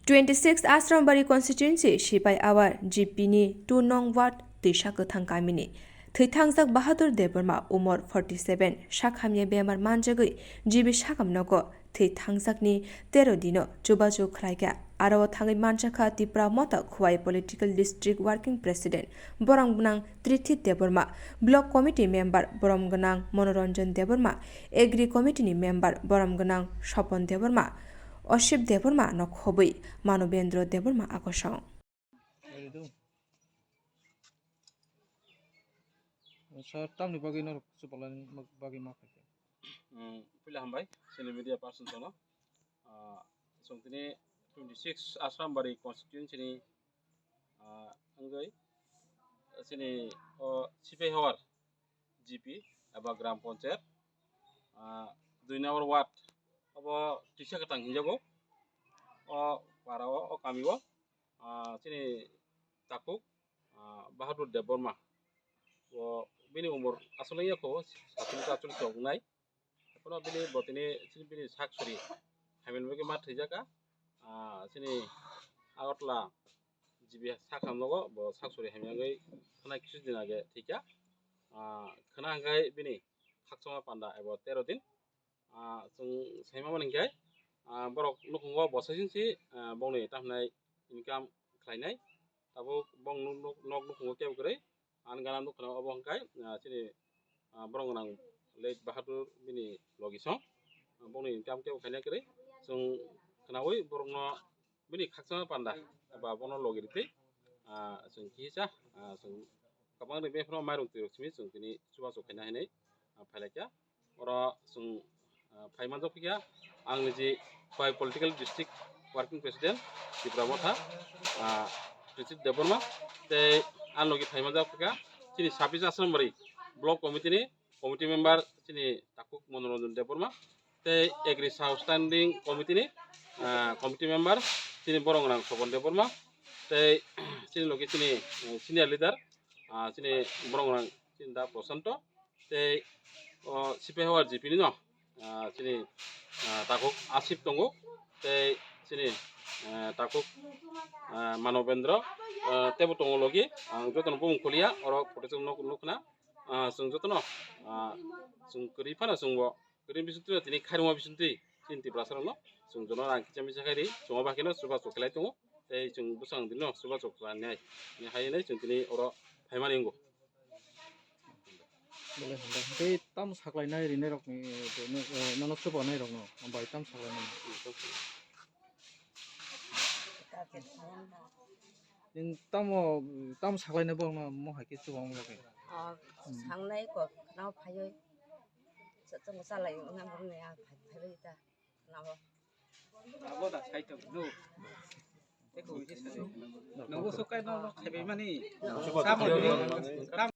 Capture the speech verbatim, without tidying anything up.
Twenty six Asrambari constituency Sipai Awar G P ni two nong ward Twisa Kwthang kamini thwi thangjak Bahadur Debbarma, umor forty seven, sak hamya bemar manjagwi G B sakam nogo thwi thangjakni tero dino chubachu khlaikha. Aro o thangwi manjakha Tipra Motha Khowai Political District Working President borom gwnang Trithi Debbarma, Block Committee Member borom gwnang Monoranjan Debbarma, Agri Committee ni Member borom gwnang Sopon Debbarma, Osip Debbarma no khobwi Manobendra Debbarma akosong. Sir, tamni bagwi norok chubalani bagwi ma khaikha? Hmm, puila hambai, chini media person tono. Ah, chwng tini twenty six Asrambari constituency ni, ah, wngwi, chini o Sipai Hawar G P eba Gram Panchayat, ah, dui number ward, obo Twisa Kwthang hinjago. O para o, o kami o, ah, chini takhuk, ah, Bahadur Debbarma. O bini umor aswk wngya kho, sathlis atlis rok wngnai. Ekheno bini bo tini chini bini sak suri hamya ni bagwi ma thwijak kha. Ah, chini Agartala G B sak ham nogo bo sak suri hamya wngwi khna kisu din age thwikha. Ah, khna hwnkhe bini khakchangma panda ebo tero din. Ah, chwng saima mani hwnkhe, ah, borok nukhungo bo saichung si, ah, bongni tamo hwnai income khlainai. Tabuk bong nuk, nuk, nok nukhungo kebo kwrwi. Ani gana nukha obo hwnkhe, ah, chini, ah, borok gwnang late Bahadur bini logi song. Bongni income kebo khaina kwrwi. Chwng khnaui borokno bini khakchangma panda ba bono logi rwtwi, ah, chwng kisa, ah, chwng kwbangni bebak phano mairung twirok simi chwng tini chubachu khaina hinwi, ah, phailaikha. Oro chwng, ah, phai manjak phikha ang niji Khowai Political District Working President Tipra Motha, ah, Richard Debbarma, tei ang logi phai manjak phikha chini sabis Asrambari Block Committee ni Committee Member chini takhuk Monoranjan Debbarma, tei Agri Sub Standing Committee ni, ah, Committee Member chini borom gwnang Sopon Debbarma, tei chini logi chini, eh, Senior Leader, ah, chini borom gwnang chini da Prosanto, tei o Sipai Hawar G P ni no, ah, chini, ah, takhuk Asip tongo, tei chini, ah, takhuk, ah, Manobendra, ah, teibo tongo logi, ang jotono bumung khuliya, oro photo chwng nuk-, nukna, ah, chwng jotono, ah, chwng kwrwi phano chwngbo kwrwi bisingtwi tini khairokma bisingtwi chini Tiprasarokno chwng jotono rang kicha misa khairi chwngma bakheno chubachu khlai tongo, tei chwng bwsang dino chubachu khlainai, hai hwnwi chwng tini oro phaimani wngo. Bole hambai. Tei tamo saklainai rinairokni, eh, nono chubanai rokno hambai tamo saklainai. Nwng tamo, tamo saklainai borokno mo hai khe chuba wng bagwi? Ah, hmm, sangnai kok khna phaiwi. Sa-, chwng chalai wngna borokni ah phai, phaiwi ta khna o. Abo da sai tong, no. Eko wngkhe sai. Nongo sok kai no, no khaibai mani. Sa mo ni.